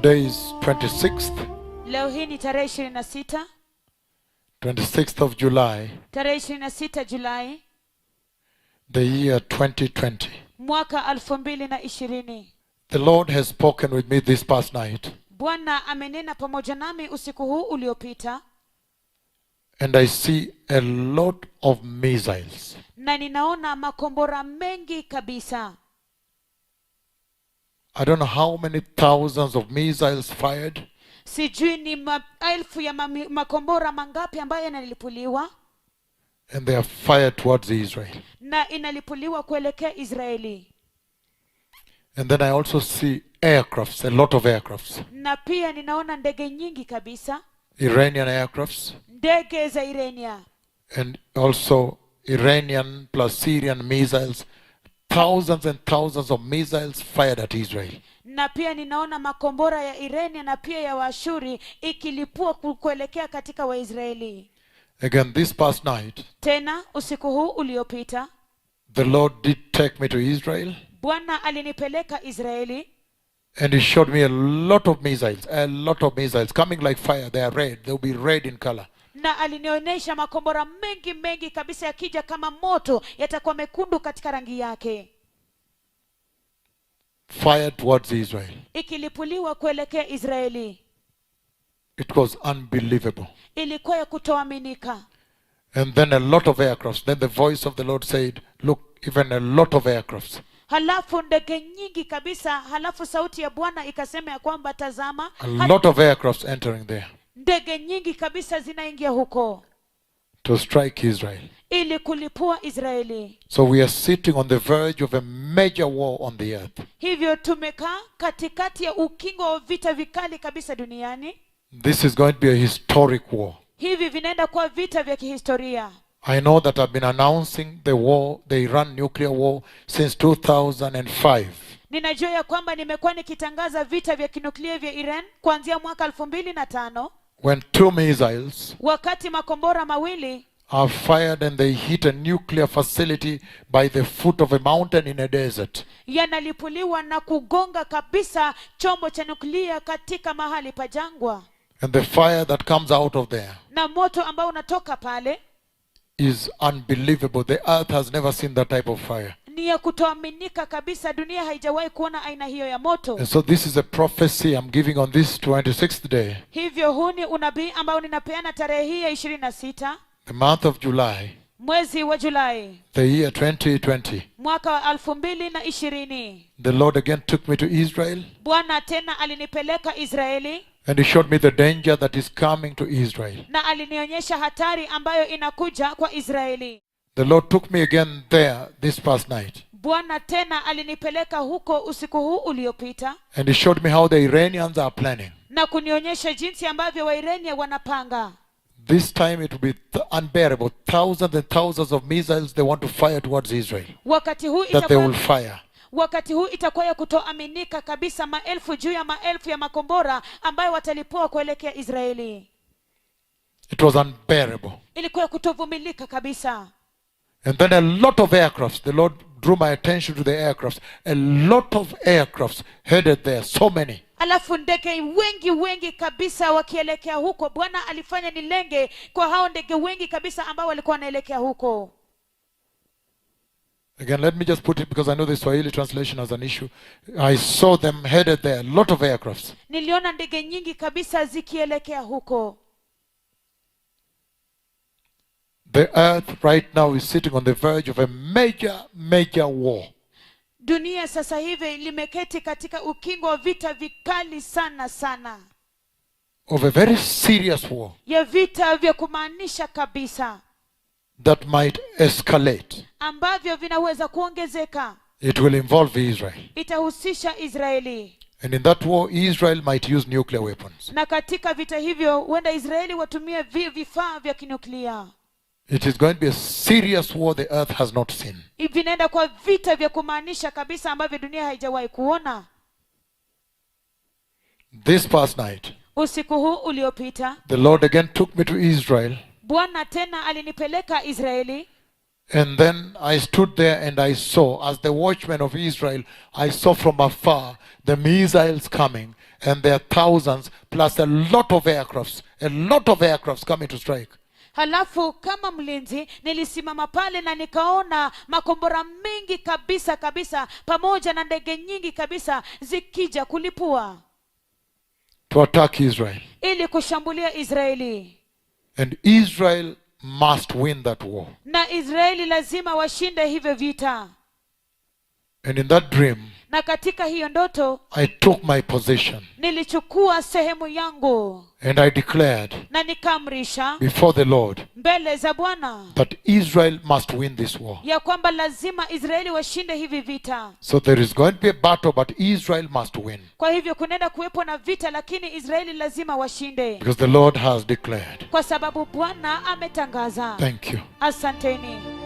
Today is 26th, Leo hii ni tarehe 26, 26th of July, tarehe 26 Julai, the year 2020. Mwaka 2020. The Lord has spoken with me this past night, Bwana amenena pamoja nami usiku huu uliopita, and I see a lot of missiles. Na ninaona makombora mengi kabisa. I don't know how many thousands of missiles fired, Sijui ni maelfu ya makombora mangapi ambayo yanalipuliwa, and they are fired towards Israel. Na inalipuliwa kuelekea Israeli. And then I also see aircrafts, a lot of aircrafts, Na pia ninaona ndege nyingi kabisa, Iranian aircrafts, ndege za Irania, and also Iranian plus Syrian missiles, thousands and thousands of missiles fired at Israel. Na pia ninaona makombora ya Irania na pia ya Waashuri ikilipua kuelekea katika Waisraeli. Again, this past night, Tena usiku huu uliopita, the Lord did take me to Israel, Bwana alinipeleka Israeli, and he showed me a lot of missiles, a lot of missiles coming like fire. They are red. They'll be red in color. Na alinionyesha makombora mengi mengi kabisa yakija kama moto, yatakuwa mekundu katika rangi yake, Fired towards Israel. Ikilipuliwa kuelekea Israeli. It was unbelievable. Ilikuwa ya kutoaminika. And then a lot of aircrafts. Then the voice of the Lord said, "Look, even a lot of aircrafts." Halafu ndege nyingi kabisa, halafu sauti ya Bwana ikasema ya kwamba tazama, A lot of aircrafts entering there ndege nyingi kabisa zinaingia huko to strike Israel. Ili kulipua Israeli. So we are sitting on the verge of a major war on the earth. Hivyo tumekaa katikati ya ukingo wa vita vikali kabisa duniani. This is going to be a historic war. Hivi vinaenda kuwa vita vya kihistoria. I know that I've been announcing the war, the Iran nuclear war, since 2005. Ninajua ya kwamba nimekuwa nikitangaza vita vya kinuklia vya Iran kuanzia mwaka 2005, When two missiles wakati makombora mawili are fired and they hit a nuclear facility by the foot of a mountain in a desert. Yanalipuliwa na kugonga kabisa chombo cha nuklia katika mahali pa jangwa, And the fire that comes out of there na moto ambao unatoka pale is unbelievable. The earth has never seen that type of fire. Ni ya kutoaminika kabisa. Dunia haijawahi kuona aina hiyo ya moto. And so this is a prophecy I'm giving on this 26th day, Hivyo huu ni unabii ambao ninapeana tarehe hii ya 26, the month of July, mwezi wa Julai, the year 2020. mwaka wa 2020. The Lord again took me to Israel Bwana tena alinipeleka Israeli, and he showed me the danger that is coming to Israel. Na alinionyesha hatari ambayo inakuja kwa Israeli. The Lord took me again there this past night Bwana tena alinipeleka huko usiku huu uliopita, and he showed me how the Iranians are planning. Na kunionyesha jinsi ambavyo Wairenia wanapanga. This time it will be unbearable. Thousands and thousands of missiles they want to fire towards Israel. Wakati huu That they will itakuwa, fire. Wakati huu itakuwa ya kutoaminika kabisa, maelfu juu ya maelfu ya makombora ambayo watalipua kuelekea Israeli. It was unbearable. Ilikuwa ya kutovumilika kabisa. And then a lot of aircrafts. The Lord drew my attention to the aircrafts. A lot of aircrafts headed there. So many. Alafu ndege wengi wengi kabisa wakielekea huko. Bwana alifanya nilenge kwa hao ndege wengi kabisa ambao walikuwa wanaelekea huko. Again, let me just put it because I know the Swahili translation has an issue. I saw them headed there. A lot of aircrafts. Niliona ndege nyingi kabisa zikielekea huko. The earth right now is sitting on the verge of a major, major war. Dunia sasa hivi limeketi katika ukingo wa vita vikali sana sana, Of a very serious war ya vita vya kumaanisha kabisa that might escalate. Ambavyo vinaweza kuongezeka. It will involve Israel. Itahusisha Israeli. And in that war, Israel might use nuclear weapons. Na katika vita hivyo huenda Israeli watumie vifaa vya kinuklia. It is going to be a serious war the earth has not seen. Vinaenda kwa vita vya kumaanisha kabisa ambavyo dunia haijawahi kuona. This past night, Usiku huu uliopita, the Lord again took me to Israel. Bwana tena alinipeleka Israeli. And then I stood there and I saw, as the watchman of Israel, I saw from afar the missiles coming. and there are thousands plus a lot of aircrafts, a lot of aircrafts coming to strike. Halafu kama mlinzi nilisimama pale na nikaona makombora mengi kabisa kabisa pamoja na ndege nyingi kabisa zikija kulipua, to attack Israel. Ili kushambulia Israeli. And Israel must win that war. Na Israeli lazima washinde hivyo vita. And in that dream, Na katika hiyo ndoto, I took my position nilichukua sehemu yangu and I declared na nikaamrisha before the Lord mbele za Bwana that Israel must win this war. ya kwamba lazima Israeli washinde hivi vita. So there is going to be a battle, but Israel must win Kwa hivyo kunaenda kuwepo na vita, lakini Israeli lazima washinde, because the Lord has declared. kwa sababu Bwana ametangaza. Thank you. Asanteni.